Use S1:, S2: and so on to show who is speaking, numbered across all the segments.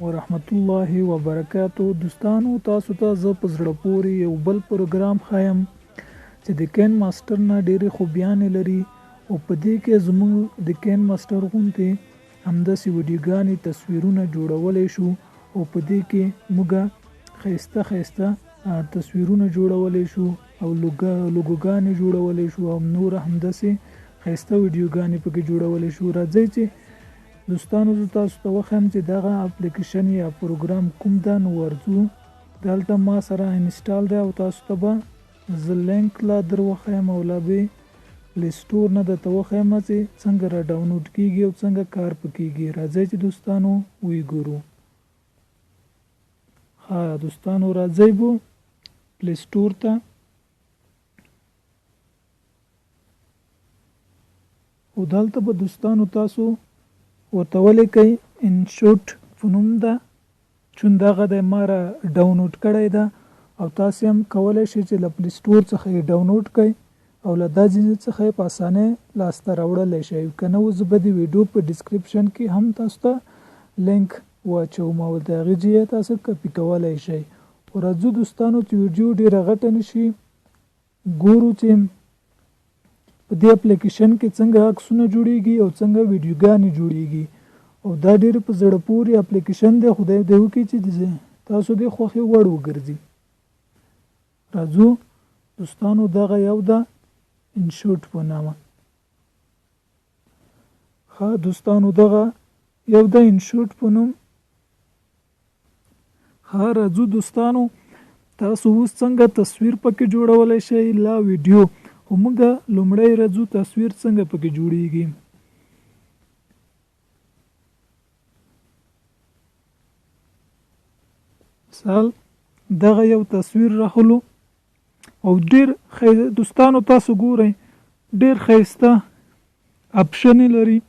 S1: ورحمت الله وبرکاتو. دوستانو، تاسو ته زه په زړه پورې یو بل پروګرام ښایم چې د کین ماسټر نه ډېرې خوبیانې لري، او په دې کې زموږ د کین ماسټر غوندې همداسې ویډیوګانې تصویرونه جوړولی شو، او په دې کې موږ ښایسته ښایسته تصویرونه جوړولی شو او لوګوګانې جوړولی شو او نور همداسې ښایسته ویډیوګانې پکې جوړولی شو. راځئ چې دوستانو زه تاسو ته وښیم چې دغه اپلیکیشن یا پروګرام کوم ده. نو ورځو دلته ما سره install ده او تاسو ته به زه لینک لا در وښیم او لا به پلی سټور نه درته وښیم چې څنګه را ډاونلوډ کیږي او څنګه کار پکېږي. راځئ چې دوستانو ویې ګورو. ښه دوستانو، راځئ به پلی سټور ته او دلته به دوستانو تاسو ورته ولیکئ InShot په نوم ده، چون دغه دی ما را ډاونلوډ کړی ده او تاسو هم کولی شئ چې له پلی سټور څخه یې ډاونلوډ کړئ او له دا ځینې څخه یې په اسانۍ لاسته راوړلی شئ. که نه زه به د ویډیو په description کې هم تاسو ته لینک واچوم او د هغې ځایه تاسو کپي کولی شئ. خو راځو دوستانو چې ویډیو ډېره غټه نه شي، ګورو چې په دې اپلیکیشن کې څنګه عکسونه جوړیږي او څنګه ویډیوګانې جوړیږي. او دا ډېر په زړه پورې اپلیکیشن دی، خدای دې وکړي چې تاسو دې خوښې وړ وګرځي. راځو دوستانو، دغه یو ده InShot په نامه. ښه دوستانو، دغه یو ده InShot په نوم. ښه راځو دوستانو، تاسو اوس څنګه تصویر پکې جوړولی شئ لا ویډیو. خو موږ لومړی راځو تصویر څنګه پکې جوړیږي. مثال دغه یو تصویر راخلو او ډېر دوستانو تاسو ګورئ ډېر ښایسته option لري.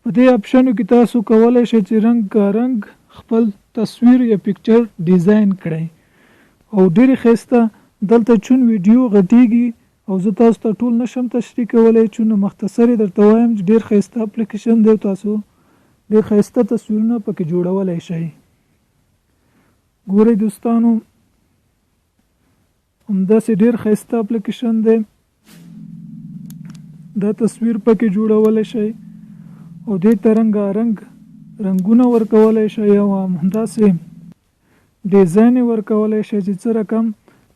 S1: په دې اپشنو کې تاسو کولی شئ چې رنګ رنګ خپل تصویر یا picture design کړئ او ډېر ښایسته. دلته چون ویډیو غټیږي او زه تاسو ته ټول نشم تشریح کولی، چون مختصر یې درته وایم چې ډېر ښایسته اپلیکیشن دی او تاسو ډېر ښایسته تصویرونه پکې جوړولی شئ. ګورئ دوستانو، همداسې ډېر ښایسته اپلیکیشن دی، دا تصویر پکې جوړولی شئ او دې ته رنګارنګ رنګونه ورکولی شئ او همداسې ډیزاین یې ورکولی شئ چې څه رقم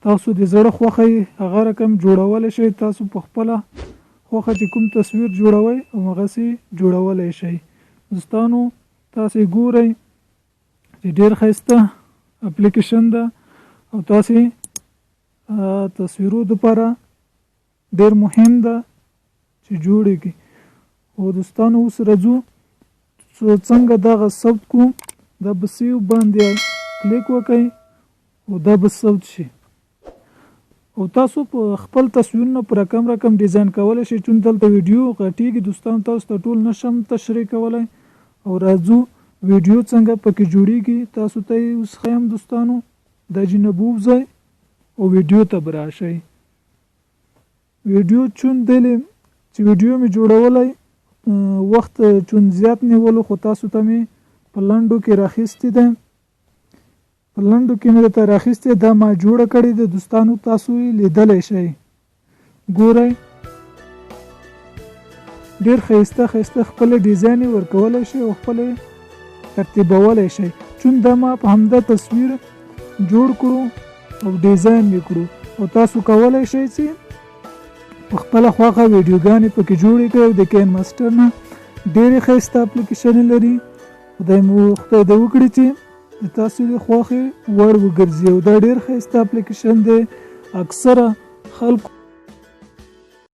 S1: تاسو د زړه خوښه یې هغه رقم جوړولی شئ. تاسو په خپله خوښه چې کوم تصویر جوړوئ هماغسې جوړولی شئ. دوستانو تاسې ګورئ چې ډېر ښایسته اپلیکیشن ده او تاسې تصویرو دپاره ډېر مهم ده چې جوړې کړي. او دوستانو اوس راځو څنګه دغه ثبت کړو. دا به save باندې کلیک وکړئ او دا به ثبت شي او تاسو په خپل تصویرونه په رقم رقم ډیزاین کولی شئ. چون دلته ویډیو غټیږي دوستان، تاسو ته ټول نشم تشریح کولی. او راځو ویډیو څنګه پکې جوړیږي تاسو ته یې اوس ښیم. دوستانو دا جینه به ووځئ او ویډیو ته به راشئ. ویډیو چون دلې چې ویډیو مې جوړولی وخت چون زیات نیولو، خو تاسو ته مې په لنډو کې راخیستې ده، په لنډو کې مې درته راخیستې ده، ما جوړه کړې ده. دوستانو تاسو یې لیدلی شئ. ګورئ ډېر ښایسته ښایسته خپلې ډیزاین یې ورکولی شئ او خپلې ترتیبولی شئ. چون دا ما په همدا تصویر جوړ کړو او ډیزاین یې کړو او تاسو کولی شئ چې په خپله خوښه ویډیوګانې پکې جوړې کړئ. او د کین ماسټر نه ډېرې ښایسته اپلیکیشنې لري. خدای دې وکړي چې د تاسو د خوښې وړ وګرځي. او دا ډېر ښایسته اپلیکیشن دی، اکثره خلکو